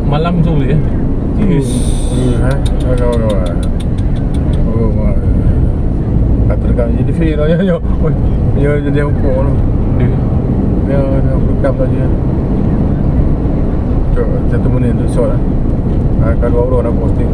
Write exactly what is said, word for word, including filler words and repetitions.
Malam tu boleh, ya? Yes. Hmm, ha? Agak, agak. Oh, wah. Kata dekat J T V tu, ya, ya. Oh, ya, jadi hukum tu. Dia. Ya, ya, rekam saja. Cok, satu minit tu shot lah. Ha, ka dua orang nak posting.